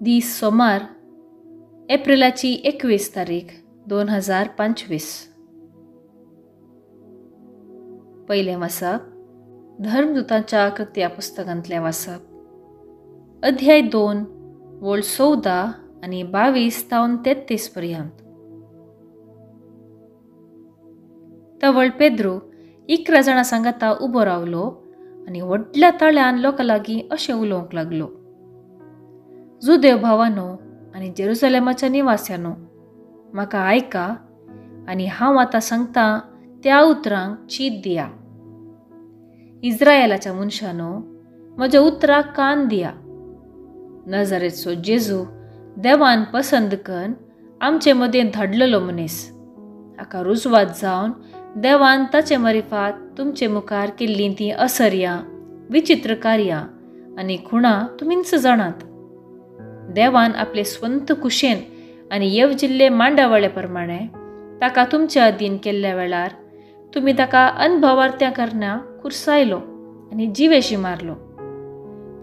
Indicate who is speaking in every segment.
Speaker 1: दीस सोमार, एप्रिलाची 21 तारीख 2025. पयलें वाचप धर्मदूतांच्या कृत्या पुस्तकांतलें वाचप, अध्याय 2 वोळ 14 आनी 22 तावन 33 पर्यंत. तवळ पेद्रू 11 जाणां सांगाता उबो रावलो आनी व्हडल्या ताळ्यान लोकां लागीं अशें उलोवंक लागलो, जुदेव भावानो आनी जेरुसलेमाच्या निवास्यानो, म्हाका आयका आनी हांव आतां सांगता त्या उतरांक चीत दिया. इस्रायलाच्या मनशानो, म्हज्या उतराक कान दिया. नजरेचो जेजू देवान पसंद करून आमचे मदें धाडलेलो मनीस, हाका रुजवात जावन देवान ताचे मारिफात तुमचे मुखार केल्लीं तीं असर्यां, विचित्र कार्यां आनी खुणां तुमीच जाणात. देवान आपले स्वंत कुशेन आनी येवजिल्ले मांडावळे प्रमाणे ताका तुमच्या अधीन केल्ल्या वेळार तुमी ताका अनभवार्थ्या करण्या कुर्सायलो आनी जिवेशी मारलो.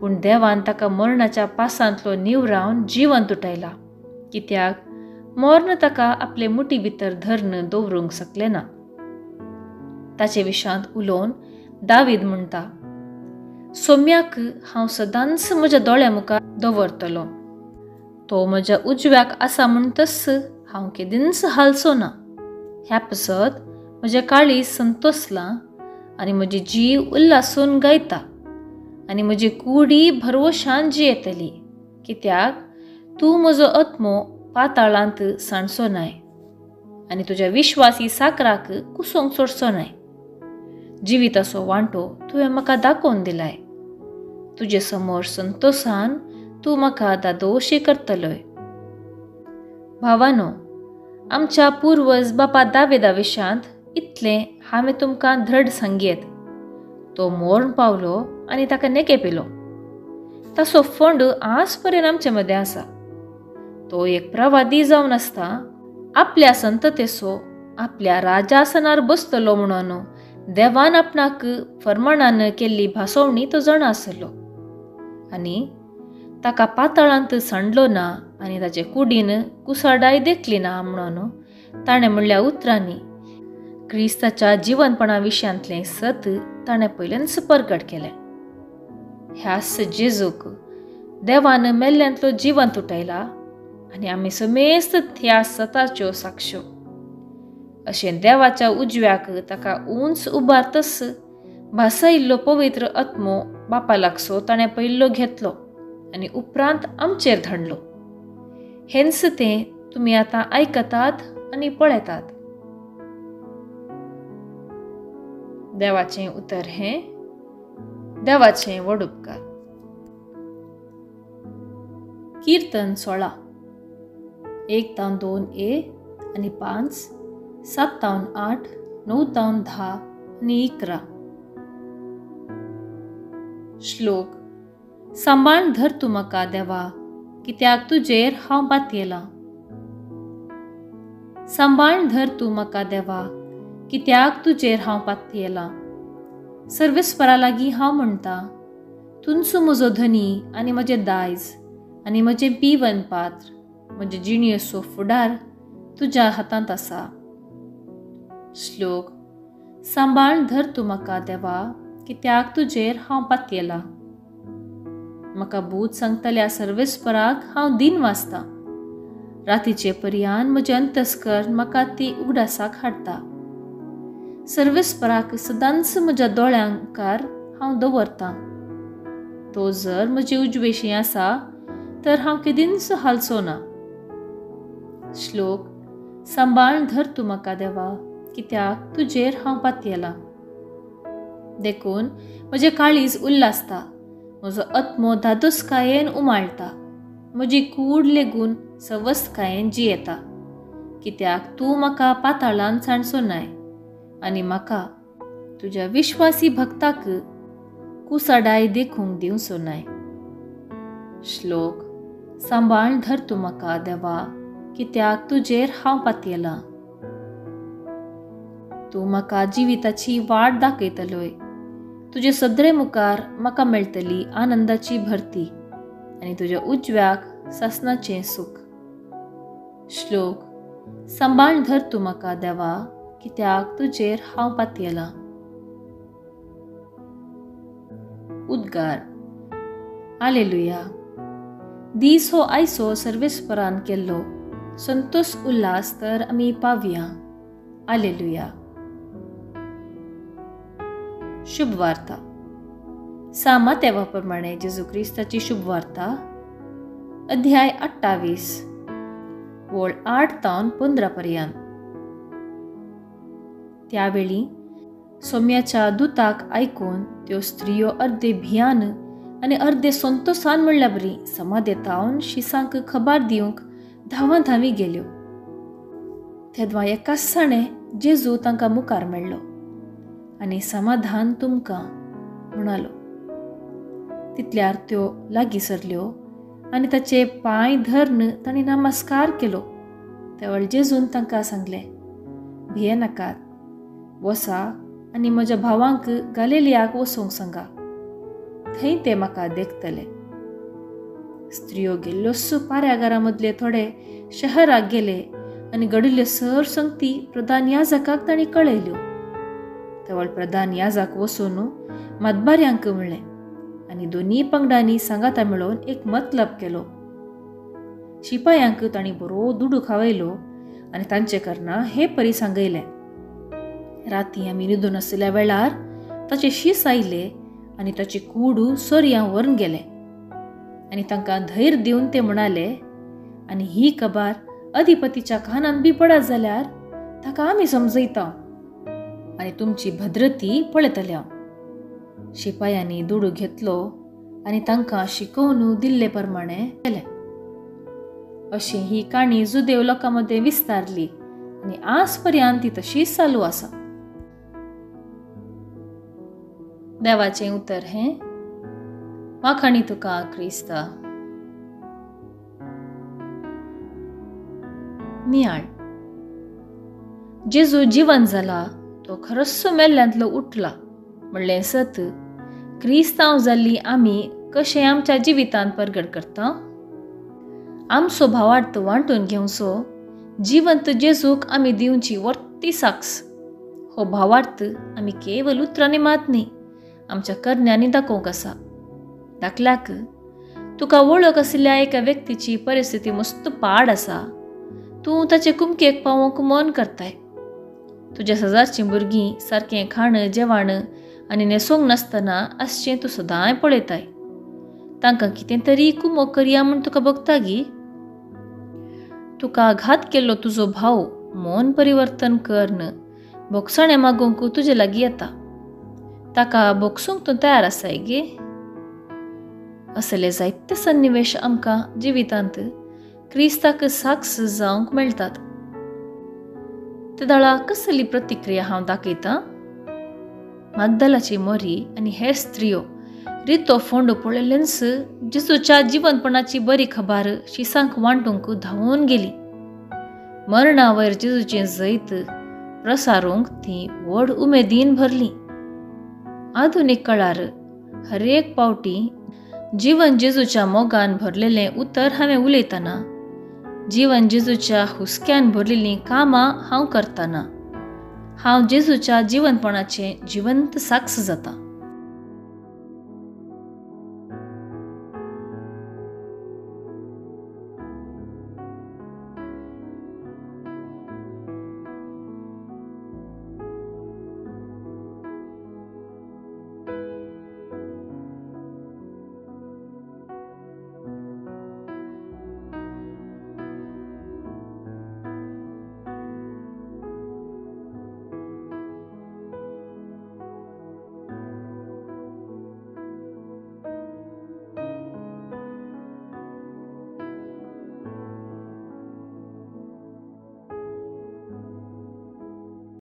Speaker 1: पूण देवान ताका मरणाच्या पासांतलो निवरावन जिवंत उठयला, कित्याक मर्ण ताका आपले मुठी भितर धरून दवरूंक शकलें ना. ताचे विशांत उलोवन दावीद म्हणटा, सोम्याक हांव सदांच म्हज्या दोळ्या मुखार दवरतलो, तो म्हज्या उजव्याक आसा म्हणटच हांव केदींच हालचो ना. ह्या पासत म्हजें काळीज संतोसलां आनी म्हजी जीव उल्हासून गायता आनी म्हजी कुडी भरवशान जियेतली, कित्याक तूं म्हजो आत्मो पाताळांत सांडचो नाय आनी तुज्या विश्वासी साकराक कुसोवंक सोडचो नाय. जिविताचो वांटो तुवें म्हाका दाखोवन दिलाय, तुजे समोर संतोसान तूं म्हाका दादोशी करतलोय. भावानो, आमच्या पुर्वज बापा दावेदा विशांत इतलें हांवें तुमकां धड सांगयेत, तो मोरण पावलो आनी ताका नेके पिलो. ताचो फोंड आज पर्यंत आमचे मदें आसा. तो एक प्रवादी जावन आसता आपल्या संततेचो आपल्या राजासनार बसतलो म्हणून देवान आपणाक फर्माणान केल्ली भासोवणी तो जाणा आसलो आनी ताका पाताळांत सांडलो ना आनी ताचे कुडीन कुसाडाय देखली ना म्हणून ताणें म्हणल्या उतरांनी क्रिस्ताच्या जिवनपणा विशयांतलें सत ताणें पयल्यानच परगट केलें. ह्याच जेजूक देवान मेल्ल्यांतलो जिवंत उठयला आनी आमी समेस्त ह्या सताच्यो साक्षो. अशें देवाच्या उजव्याक ताका उंच उबारतच भासयिल्लो पवित्र आत्मो बापा लागसो ताणें पयल्लो घेतलो आनी उपरांत आमचेर धाडलो. हेंच तें तुमी आतां आयकतात आनी पळयतात. देवाचें उतर हें देवाचें व्हड उपकार. कीर्तन 16, 1 तावन 2 ए आनी 5, 7 तावन 8, 9 तावन 10 आनी 11. श्लोक. सांबाळ धर तूं म्हाका देवा, कित्याक तुजेर हांव पातयेलां. सांबाळ धर तूं म्हाका देवा, कित्याक तुजेर हांव पातयेलां. सर्वेस्परा लागीं हांव म्हणटा, तुंचो म्हजो धनी आनी म्हजें दायज आनी म्हजें पिवन पात्र, म्हजें जिणेचो फुडार तुज्या हातांत आसा. श्लोक. सांबाळ धर तूं म्हाका देवा, कित्याक तुजेर हांव पातयेलां. म्हाका भूत सांगतल्या सर्वेस्पराक हांव दिन वाचतां. रातीचे पर्यान म्हजें अंतस्कर म्हाका ती उगडासाक हाडटा. सर्वेस्पराक सदांच म्हज्या दोळ्यां मुखार हांव दवरतां. तो जर म्हजी उजवेशी आसा तर हांव केदींच हालचो ना. श्लोक. सांबाळ धर तूं म्हाका देवा, कित्याक तुजेर हांव पातयेलां. देखून म्हजें काळीज उल्हासता, म्हजो आत्मो धादोसकायेन उमाळटा, म्हजी कूड लेगून सवस्तकायेन जियेता, कित्याक तूं म्हाका पाताळान सांडचो नाय आनी म्हाका तुज्या विश्वासी भक्ताक कुसाडाय देखूंक दिवचो नाय. श्लोक. सांबाळ धर तूं म्हाका देवा, कित्याक तुजेर हांव पातयेलां. तूं म्हाका जिविताची वाट दाखयतलोय, तुजे सदरे मुखार म्हाका मेळटली आनंदाची भरती आनी तुज्या उजव्याक सासनाचें सूख. श्लोक. सांबाळ धर तूं म्हाका देवा, कित्याक तुजेर हांव पातयेलां. उद्गार. आलेलुया. दीस हो आयसो सर्वेस्परान केल्लो, संतोष उल्हास तर आमी पावया. आलेलुया. शुभवार्ता. सामा तेवा प्रमाणे जेजू क्रिस्ताची शुभवार्ता, अध्याय 28 वळ 8 तावन 15 पर्यंत. त्यावेळी सोम्याच्या दुताक आयकून त्यो स्त्रियो अर्दे भियान आनी अर्दे संतोसान म्हणल्या बरी समाधेतावन शिसांक खबर दिवंक धांवा धांवी गेल्यो. तेदवा एकाच साणे जेजू तांकां मुखार मेळ्ळो आनी समाधान तुमकां म्हणालो. तितल्यार त्यो लागीं सरल्यो आनी ताचे पांय धरून तांणी नमस्कार केलो. तेवळ जेजून तांकां सांगलें, भियेनाकात, वसा आनी म्हज्या भावांक गालेलियाक वचूंक सांगा, थंय ते म्हाका देखतले. स्त्रियो गेल्ल्योच पाऱ्यागारा मदले थोडे शहराक गेले आनी घडिल्ल्यो सर संगती प्रधान याजकाक तांणी कळयल्यो. तवळ प्रधान याजक वचून मदबाऱ्यांक म्हणलें आनी दोनी पंगडांनी सांगाता मेळोवन एक मतलब केलो. शिपायांक तांणी बरो दुडू खावयलो आनी तांचे करना हे परी सांगयलें, राती आमी न्हिदून आशिल्ल्या वेळार ताचे शीस आयले आनी ताची कूड सोरयां व्हरून गेले. आनी तांकां धैर्य दिवन ते म्हणाले, आनी ही खबर अधिपतीच्या कानान बी पडत जाल्यार ताका आमी समजयता आनी तुमची भद्रती पळयतले हांव. शिपायांनी दुडू घेतलो आनी तांकां शिकोवन दिल्ले प्रमाणे केलें. अशी ही काणी जुदेव लोकां मदें विस्तारली आनी आज पर्यंत ती तशीच चालू आसा. देवाचें उतर हें. वाखाणी तुका क्रिस्ता. नियाळ. जेजू जिवन जाला, तो खरोच मेल्ल्यांतलो उठला म्हणलें सत क्रिस्तांव जाल्ली आमी कशें आमच्या जिवितांत परगट करता? आमचो भावार्थ वांटून घेवचो जिवंत जेजूक आमी दिवची वर्ती साक्स. हो भावार्थ आमी केवल उतरांनी मात न्ही, आमच्या करण्यांनी दाखोवंक आसा. दाखल्याक तुका वळख आशिल्ल्या एका व्यक्तीची परिस्थिती मस्त पाड आसा, तूं ताचे कुमकेक पावोवंक मन करताय. तुज्या सजाचीं भुरगीं सारकें खाण जेवण आनी न्हेसोंक नासतना आसचें तूं सदांय पळयताय. तांकां कितें तरी कुमोक करया म्हूण तुका भोगता गी? तुका घात केल्लो तुजो भाव मन परिवर्तन करन भोगसणें मागूंक तुजे लागीं येता, ताका भोगसूंक तूं तयार आसाय गे? असले जायते सन्निवेश आमकां जिवितांत क्रिस्ताक साक्स जावंक मेळटात. ते दळा कसली प्रतिक्रिया हांव दाखयतां? मागदलाची मोरी आनी हेर स्त्रियो रितो फोंडो पळयल्लेंच जेजूच्या जिवनपणाची बरी खबर शिसांक वांटूंक धांवून गेली. मरणा वयर जेजूचें जैत प्रसारूंक ती व्हड उमेदीन भरली. आधुनीक काळार हरेक पावटी जिवन जेजूच्या मोगान भरलेलें उतर हांवें उलयतना, जिवन जेजूच्या हुस्क्यान भरलेलीं कामां हांव करतना, हांव जेजूच्या जिवनपणाचें जिवंत साक्ष जाता.